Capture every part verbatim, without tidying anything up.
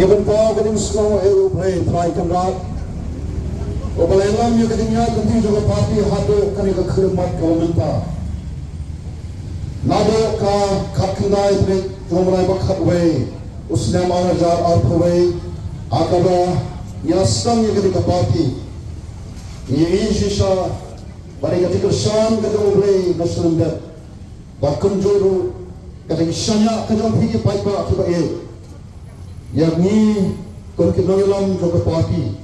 Ka bynta ka jingsngew, eh, U Blei Trai Kynrad, uba la ïalam ïa ka jingïaid lynti jong ka party haduh kane ka khyllipmat ka mynta. Naduh ka khatkhyndai tarik jong u bnai ba khatwei u snem ar hajar arphew wei, ha kaba ngi la sdang ïa kane ka party, ngi ïohi shisha ba dei ka jingkyrshan ka jong U Blei na shnong dep. Bad kumjuh ruh ka jingshaniah ka jong phi ki paidbah kiba ïeit ïa ngi kum ki nongïalam jong ka party.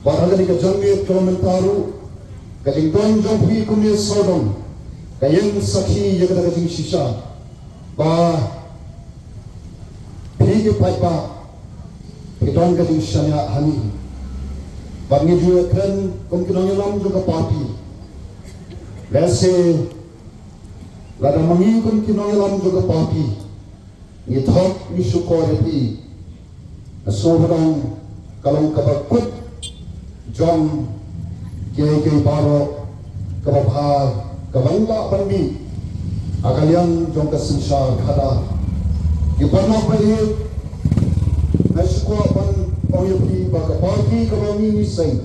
Bad ha kane ka janmiet ka mynta ruh, ka jingdon jong phi kum ki sawdong ka ïeng sakhi ïa kata ka jingshisha ba phi ki paidbah phi don ka jingshaniah ha ngi. Bad ngi ju ïakren kum ki nongïalam jong ka party. Lehse lada ma ngi kum ki nongïalam jong ka party ngi thok ngi shukor ïa phi, nga sngew ba dang ka long kaba kut jong kiei kiei baroh kaba bha kaba ngi lah ban mih ha ka liang jong ka synshar khadar. Ki paralok ba ïeit, nga shu kwah ban ong ïa phi ba ka party kaba ngi ngi seng,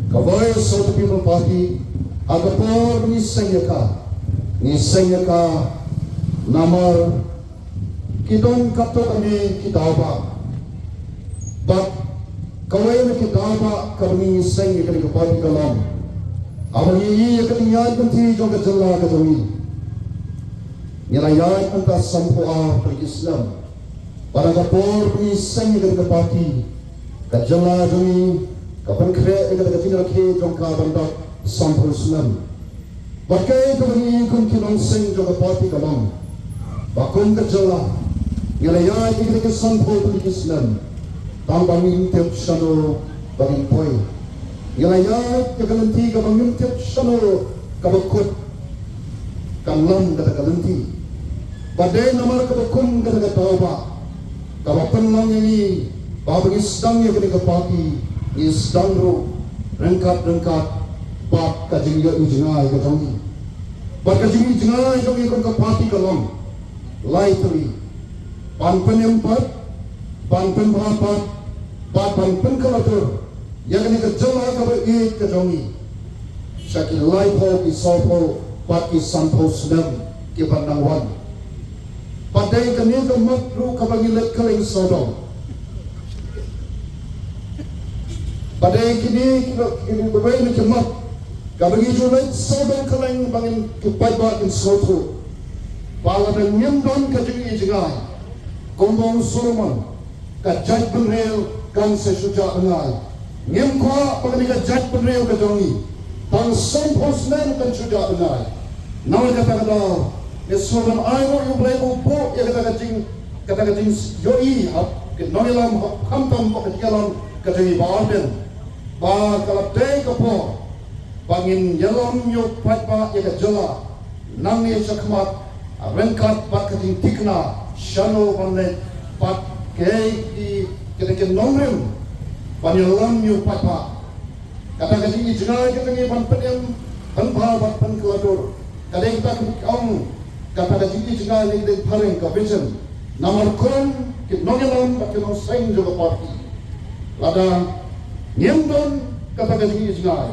ka Voice of the People Party, ha ka por ba ngi seng ïa ka, ngi seng ïa ka namar ki don katto katne ki daw ba, bad kawei na ki daw ba kaba ngi seng ïa kane ka party ka long, haba ngi ïohi ïa ka jingïaid lynti jong ka jylla ka jong ngi, ngi la ïaid mynta sanphew ar tylli ki snem. Bad ha ka por ba ngi seng ïa kane ka party, ka jylla jong ngi ka pynkhreh ïa kata ka jingrakhe jong ka ban dap sanphew snem. Bad kaei kaba ngi kum ki nongseng jong ka party ka long ba kum ka jylla ngi la ïaid ïa kata ka sanphew tylli ki snem tang ba ngim tip shano ba ngin poi. Ngi la ïaid ïa ka lynti kaba ngim tip shano kaba kut kan long kata ka lynti. Bad dei namar kaba kum kata ka daw ba kaba pynlong ïa ngi ba haba ngi sdang ïa kane ka party ngi sdang ruh ryngkat ryngkat bad ka jingïohi jngai ka jong ngi. Bad ka jingïohi jngai jong ngi kum ka party ka long lai tylli: ban pynim pat, ban pynbha pat, bad ban pynkylla dur ïa kane ka jylla kaba ïeit ka jong ngi sha ki laiphew, ki sawphew bad ki sanphew snem kiban nang wan. Bad dei kane ka mat ruh kaba ngi leit kylleng sawdong. Bad dei kine kiba, kine kiba ngi ki mat kaba ngi ju leit sawdong kylleng ba ngin, ki paidbah kin sngewthuh ba lada ngim don ka jingïohi jngai, kumba ong u Solomon, ka jaitbynriew kan sa shu jah bnai. Ngim kwah ba kane ka jaitbynriew ka jong ngi tang sanphew snem kan shu jah bnai. Namar kata ka daw ngi sngewbha ban ai ruh ïa U Blei ba u buh ïa kata ka jing, kata ka jingïohi ha ki nongïalam, ha khamtam ha ka jingïalam ka jong ngi ba ardent, ba ka la dei ka por ba ngin ïalam ïa u paidbah, ïa ka jylla nangne shakhmat ryngkat bad ka jingthikna shano ban leit bad kaei ki, kita ki nongrim ban ïalam ïa u paidbah. Kata ka jingïohi jngai ka jong ngi ban pynim, pynbha bad pynkylla dur, ka dei kata ka, ong, kata ka jingïohi jngai ne ka dei phareng, ka vision. Namar kum ki nongïalam bad ki nongseng jong ka party, lada ngim don kata ka jingïohi jngai,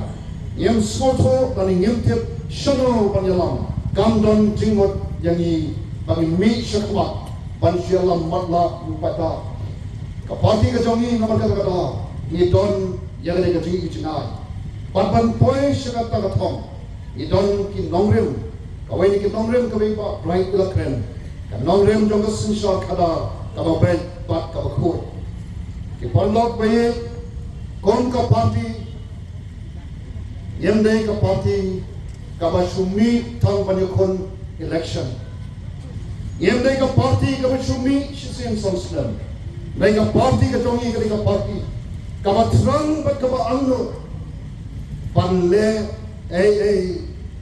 ngim sngewthuh lane ngim tip shano ban ïalam, kam don jingmut ïa ngi ba ngin mih shakhmat ban shu ïalam matlah ïa u paidbah. Ka party ka jong ngi, namar kata ka daw ngi don ïa kane ka jingïohi jngai. Bad ban poi sha kata ka thong, ngi don ki nongrim, kawei na ki nongrim kaba i Bah Bright i la kren, ka nongrim jong ka synshar khadar kaba beit bad kaba khuid. Ki paralok ba ïeit, kum ka party, ngim dei ka party kaba shu mih tang ban ïakhun election. Ngim dei ka party kaba shu mih shisien san snem. Dei ka party ka jong ngi ka dei ka party kaba thrang bad kaba angnud ban leh ei ei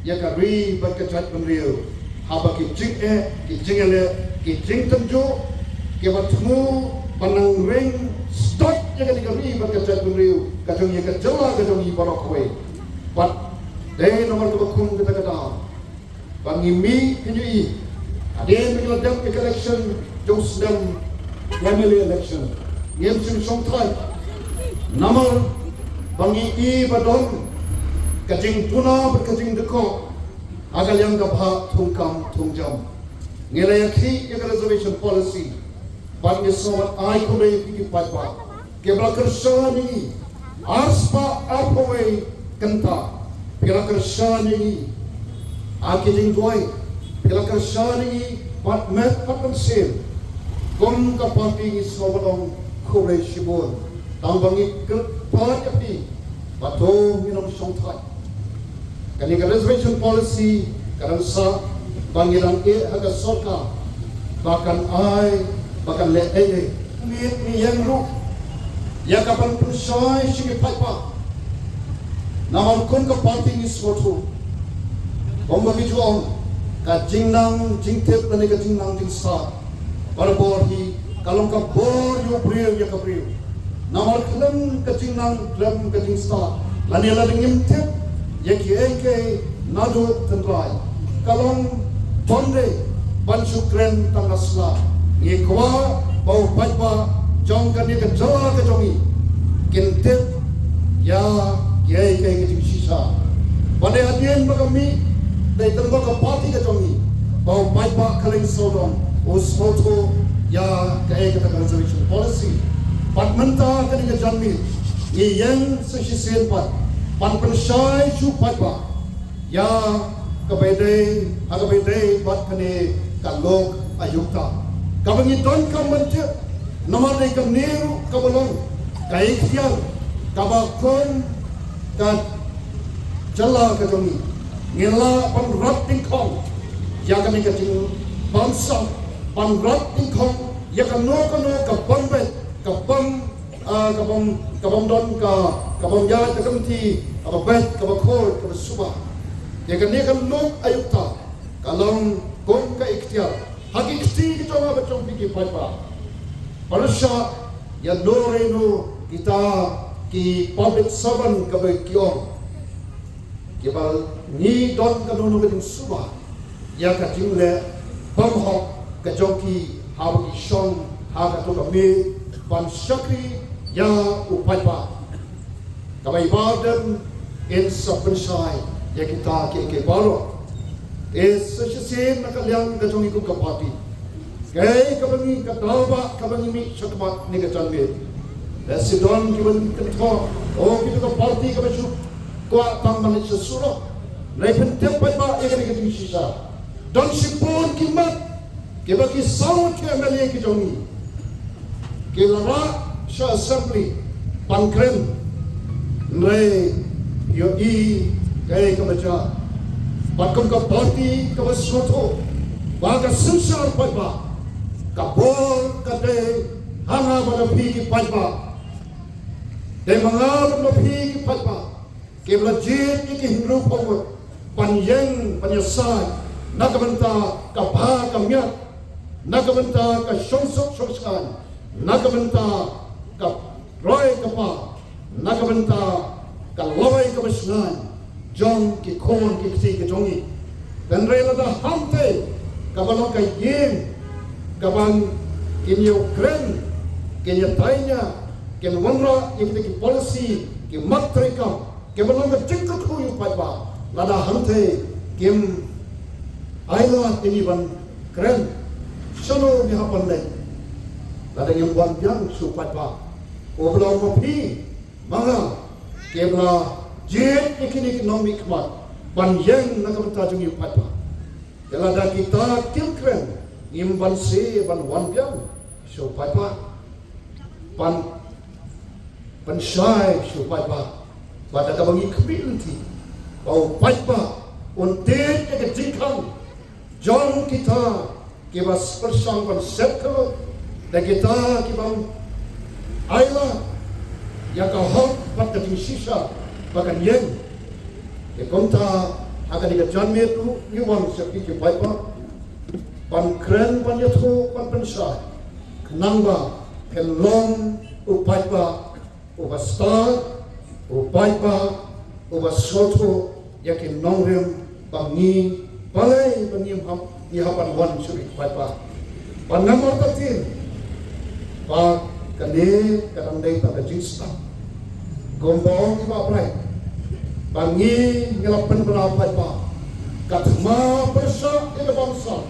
ïa ka ri bad ka jaitbynriew, haba ki jingeh, ki jingïaleh, ki jingtynjuh kiba thmu ban nang ring sdot ïa kane ka ri bad ka jaitbynriew ka jong ngi, ka jylla ka jong ngi baroh kawei. Bad dei namar kaba kum kata ka daw ba ngi mih, ngi ïohi hadien ba ngi la dep ïa ka election jong u snem, M L A election, Ngim shym shongthait namar ba ngi i ba don ka jingduna bad ka jingdkoh ha ka liang ka bhah thungkam thungjam. Ngi la ïakhih ïa ka reservation policy bad ngi sngewbha ai khublei ïa phi ki paidbah kiba la kyrshan ïa ngi. Arspah arphew wei kynta phi la kyrshan ïa ngi ha ki jingduwai, phi la kyrshan ïa ngi bad met bad mynsiem. Kum ka party ngi sngewbha ong khublei shibun tang ba ngi kyrpad ïa phi ba to ngin ym shongthait. Kane ka reservation policy ka dang sah ba ngi dang ïeh ha ka sorkar ba kan ai, ba kan leh ei ei. Ngi, ngi ïeng ruh ïa ka ban pynshai sha ki paidbah. Namar kum ka party ngi sngewthuh, kum ba ki ju ong, ka jingnang jingtip lane ka jingnang jingstad barabor hi ka long ka bor ïa u briew ïa ka briew. Namar khlem ka jingnang khlem ka jingstad lane lada ngim tip ïa kiei kiei naduh tynrai, ka long bym dei ban shu kren tang na sla. Ngi kwah ba u paidbah jong kane ka jylla ka jong ngi kin tip ïa kiei kiei ki jingshisha. Ba dei hadien ba ka mih, dei tang ba ka party ka jong ngi, ba u paidbah Khliehriat Sawdong u sngewthuh ïa kaei kata ka reservation policy. Bad mynta kane ka janmiet ngi ïeng sa shisien pat ban pynshai sha u paidbah ïa kaba ïadei, ha kaba ïadei bad kane ka lok ayukta kaba ngi donkam ban tip. Namar dei kane ruh kaba long ka ikhtiar kaba kum ka jylla ka jong ngi, ngin lah ban rat dyngkhong ïa kane ka jingbamsap, ban rat dyngkhong ïa kano kano ka bym beit, ka bym, ah, ka bym, ka bym don ka, ka bym ïaid ka kynti kaba beit, kaba khuid, kaba suba. Ïa kane ka lok ayukta ka long kum ka ikhtiar ha ki kti ki jong nga bad jong phi ki paidbah. Pyrshah ïa no re no kita ki public servant kaba ki ong, kiba ngi don kano kano ka jingsuba ïa ka jingleh bymhok ka jong ki haba ki shong ha kato ka miet ban shakri ïa u paidbah. Kaba i Bah Ardent in sa pynshai ïa kita kiei kiei baroh. Te sa shisien na ka liang ka jong ngi kum ka party, kaei kaba ngi, ka daw ba kaba ngi mih shakhmat ne ka janmiet, lehse don kiba kynthoh, o, kita ka party kaba shu kwah tang ban leit sha surok. Hynrei pyntip paidbah ïa kane ka jingshisha. Don shibun ki mat kiba ki saw ki M L A ki jong ngi ki la rah sha assembly ban kren, hynrei ïohi kaei kaba jia. Bad kum ka party kaba sngewthuh ba ka synshar paidbah, ka bor ka dei ha nga bad ha phi ki paidbah. Dei ma nga bad ma phi ki paidbah kiba la jied ïa ki hynriewphew ngut ban ïeng ban ïasaid na ka bynta ka bha ka miat, na ka bynta ka shongsuk shongshngaiñ, na ka bynta ka roi ka par, na ka bynta ka lawei kaba shngaiñ jong ki khun ki kti ki jong ngi. Hynrei lada hangtei kaba long ka ïing kaba kin ïa kren, kin ïa taiñia, kin wanrah ïa kita ki policy, ki mat treikam, kiba long ka jingkyrkhu ïa u paidbah, lada hangtei kim ailad ïa ngi ban kren, shano ngi hap ban leit? Lada ngim wan biang sha u paidbah, u ba long ma phi ma nga kiba la jied ïa kine ki nongmihkhmat ban ïeng na ka bynta jong ngi u paidbah. Te lada kita kim kren, ngim banse ban wan biang sha u paidbah ban pynshai sha u paidbah. Bad da kaba ngi khmih lynti ba u paidbah un tied ïa ka jingkhang jong kita kiba pyrshang ban set ka lok, da kita kiba ailad ïa ka hok bad ka jingshisha ba kan ïeng. Te kumta ha kane ka janmiet ruh ngi wan sha phi ki paidbah ban kren, ban ïathuh, ban pynshai, khnang ba phin long u paidbah uba stad, u paidbah uba sngewthuh ïa ki nongrim ba ngi, balei ba ngim hap, ngi hap ban wan sha ki paidbah. Bad namar kata ba kan Te ka dang dei tang ka jingsdang. Kumba ong i Bah Bright ba ngi ngi la pynbna paidbah. Ka thma pyrshah ïa ka bamsap,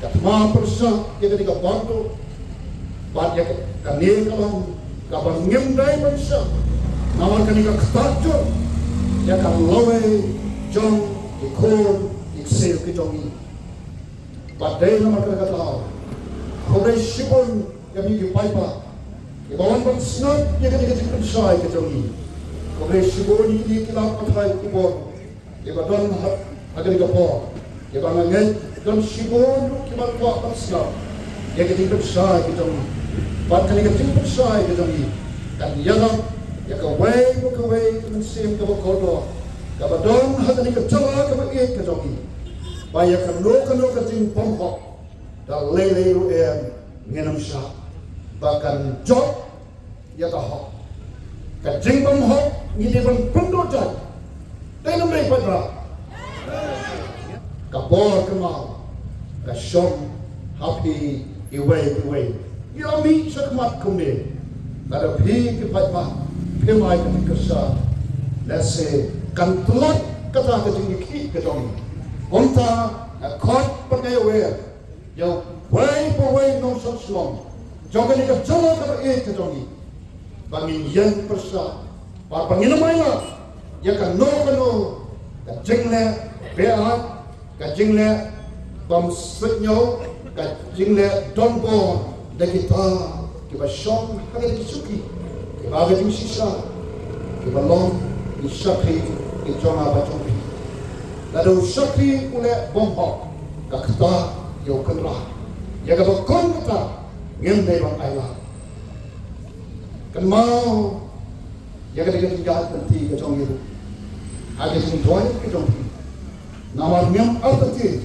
ka thma pyrshah ïa kane ka bamduk. Bad ïa kane ka long kaba ngim dei ban shah. Namar kane ka ktah jur ïa ka lawei jong ki khun ki ksiew ki jong ngi. Bad dei namar kata ka daw, khublei shibun ïa phi ki paidbah kiba wan ban sngap ïa kane ka jingpynshai ka jong ngi. Khublei shibun ïa kine ki lad pathai khubor kiba don ha, ha kane ka por, kiba nga ngeit don shibun ruh kiba kwah ban sngap ïa ka jingpynshai ka jong ngi. Bad kane ka jingpynshai ka jong ngi kan ïarap ïa kawei pa kawei ka mynsiem kaba kordor kaba don ha kane ka jylla kaba ïeit ka jong ngi. Ba ïa kano kano ka jingbymhok da lei lei ruh em ngin ym shah. Ba kan jop ïa ka hok. Ka jingbymhok ngi dei ban pynduh jait. Dei ne ym dei, paidbah? Ka bor kynmaw ka shong ha phi iwei pa iwei. Ïa mih shakhmat kumne, lada phi ki paidbah phim ai ka jingkyrshan, lehse kan tlot kata ka jingïakhih ka jong ngi. Kumta nga khot bad nga ïawer ïa uwei pa uwei u nongshong shnong jong kane ka jylla kaba ïeit ka jong ngi ba ngin ïeng pyrshah bad ba ngin ym ailad ïa kano kano ka jingleh beaid, ka jingleh bym suidñiew, ka jingleh donbor da kita kiba shong ha kata ka shuki, kiba ha ka jingshisha, kiba long ki shakri ki jong nga bad jong phi. Lada u shakri u leh bymhok, ka ktah ïa u kynrad. Ïa kaba kum kata ngim dei ban ailad. Kynmaw ïa kata ka jingïaid lynti ka jong ngi ruh ha ka jingduwai ka jong phi. Namar ngim artatien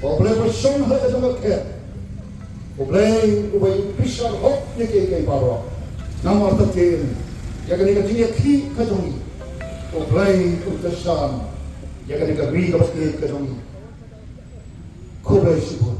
ba U Blei uba shong ha la ka jong ka khet, U Blei uba ïohi bishar hok ïa kiei kiei baroh, ngam artatien ïa kane ka jingïakhih ka jong ngi. U Blei un kyrshan ïa kane ka ri kaba ïeit ka jong ngi. Khublei shibun.